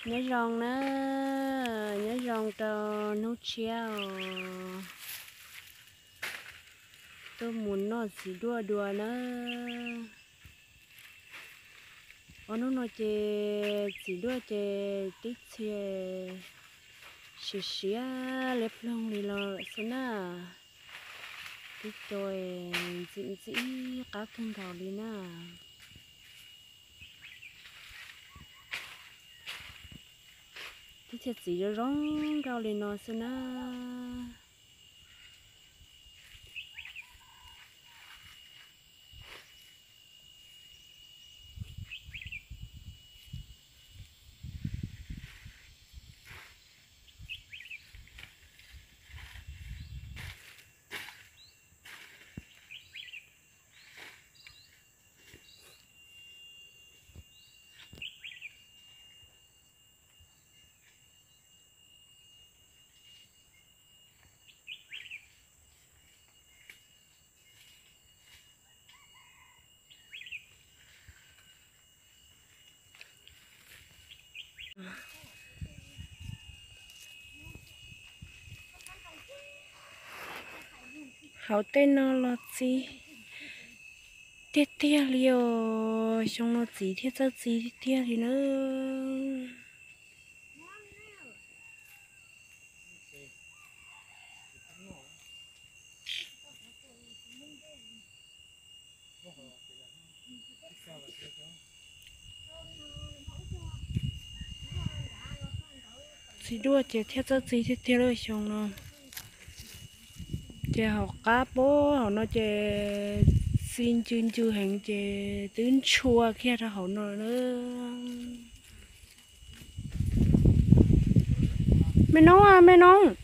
Nyob zoo na, nyob zoo rau hnub tshiab os. Tuaj mus noj txiv duaj dua na. Ob hnub no ces txiv duaj ces tib txhia siav siav liab ploog li los xwb na. Tib co ntxim ntxim qab kawg nkaus li na. Tib txhia txiv zoo zoo nkauj li no xwb na. Hauv tej no los txiv tiag tiag li os, xyoo no txiv thiaj txawj txiv tiag tiag li na. Txiv duaj ces thiaj txawj txiv tiag tiag lawm xyoo no. Ces hauv qab puag hauv no ces txi ncw ncw heev ces twb ntshua kiag rau hauv no na. Me noob, me noob,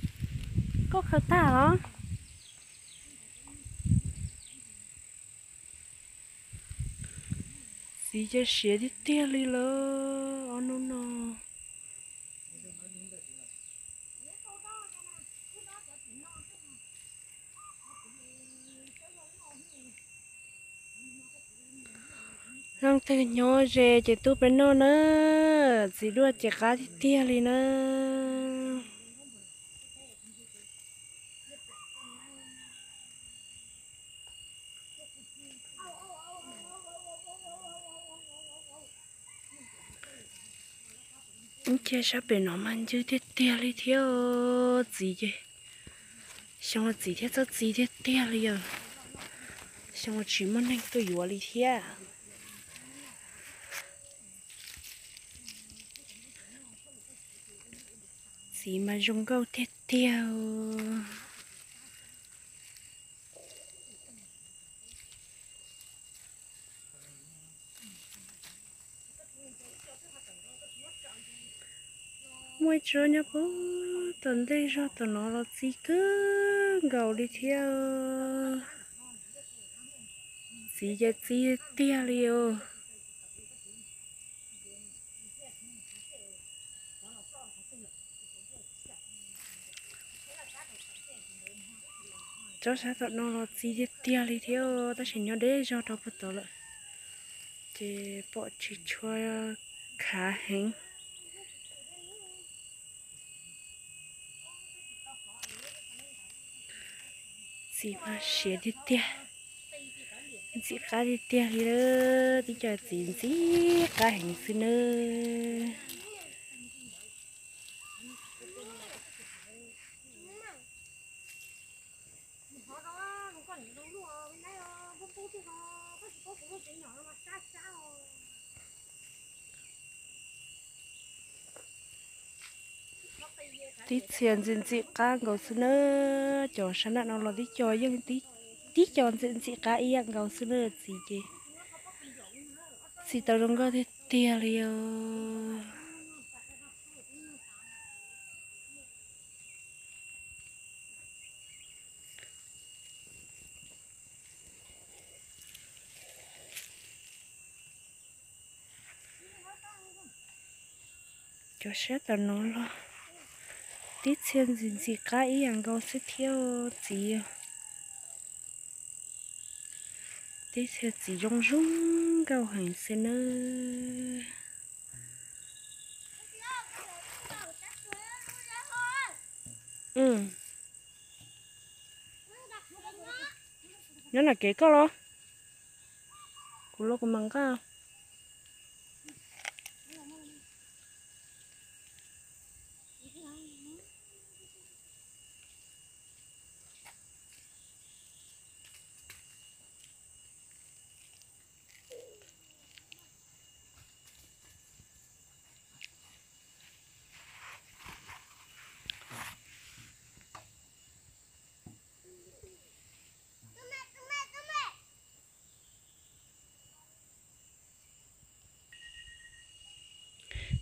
koj khaws tag los? Txiv ces siav tiag tiag li lawm ob hnub no. Leej twg nyob ze ces tuaj peb noj na, txiv duaj ces qab tiag tiag li na. Ib ce sab pem no mas ncw tiag tiag li thiab txiv ces. Xyoo no txiv thiaj txawj txiv tiag tiag li os. Xyoo no tsis muaj neeg tuaj yuav li thiab. Txiv mas zoo nkauj tiag tiag. Muaj ib tsob nyob puag tom ntej zog tom no los txiv kawg nkaus li thiab. Txiv ces txiv tiag li os. Tsob sab tom no los txiv tiag tiag li thiab, tab sis nyob deb zog rau puag tod lawm, ces pom tsis tshua khav heev. Txiv mas siav tiag tiag, ntxim qab tiag tiag li lawm, tib co txiv ntxim qab heev xwb nawb. Tib txhia ntxim ntxim qab nkaus xwb nawb, cov sab nram no los tib co yeej tib co ntxim ntxim qab ib yam nkaus xwb nawb, txiv ces txiv tau zoo nkauj tiag tiag li os. Cov sab tom no los tib txhia ntxim ntxim qab ib yam nkaus xwb thiab txiv. Tib txhia txiv zoo zoo nkauj heev xwb nawb. Nyob nram kev koj los? Kuv los kuv mam nqa.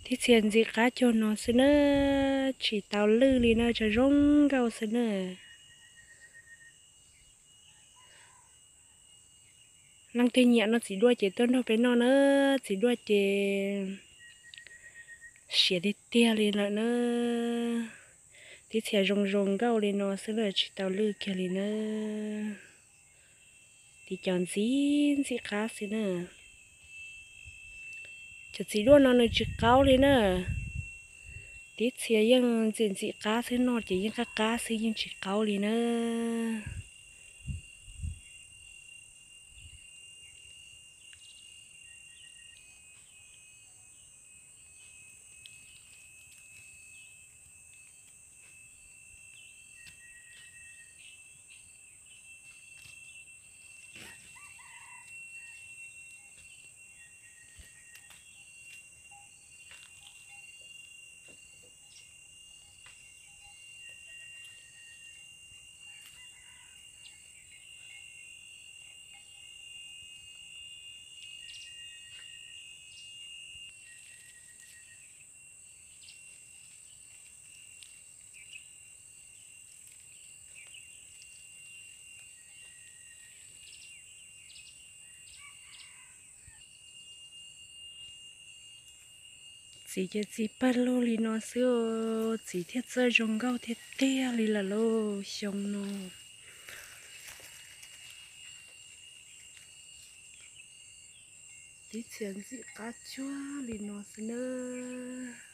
Tib txhia ntxim qab cuag no xwb na, tsis tau lwj li na, tso zoo nkauj xwb na. Leej twg nyiam no txiv duaj ces tuaj nrog peb noj na, txiv duaj ces siav tiag tiag li lawm na. Tib txhia zoo zoo nkauj li no xwb na, tsis tau lwj kiag li na. Tiv cov ntxim ntxim qab xwb na. Cov txiv duaj no nws tsis qaub li na. Tib txhia yeej ntxim ntxim qab xwb, noj ces yeej qab qab xwb, yeej tsis qaub li na. Txiv ces txiv pawg lug li no xwb, txiv thiaj txawj zoo nkauj tiag tiag li lawm lauj xyoo no. Tib txhia ntxim qab cuag li no xwb nawb.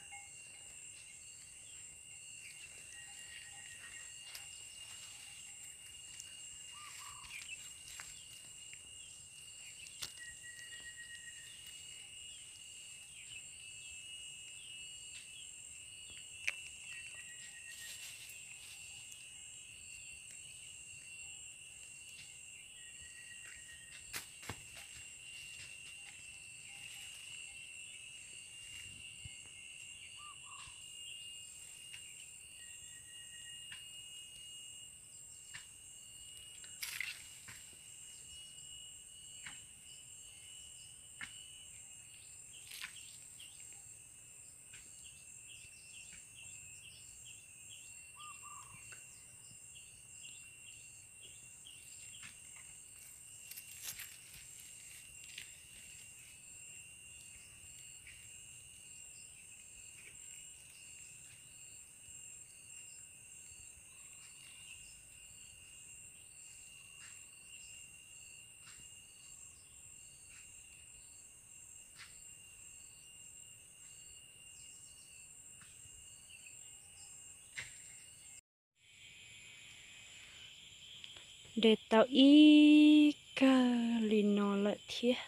Nres tau ib kawg li no lawm thiab.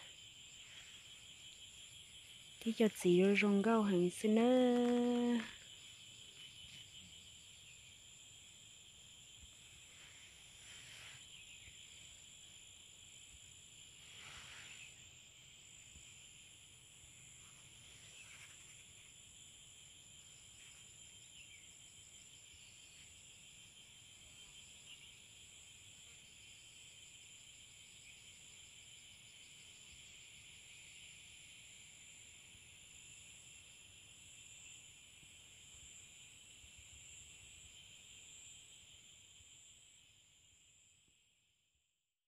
Tib co txiv zoo nkauj heev xwb nawb.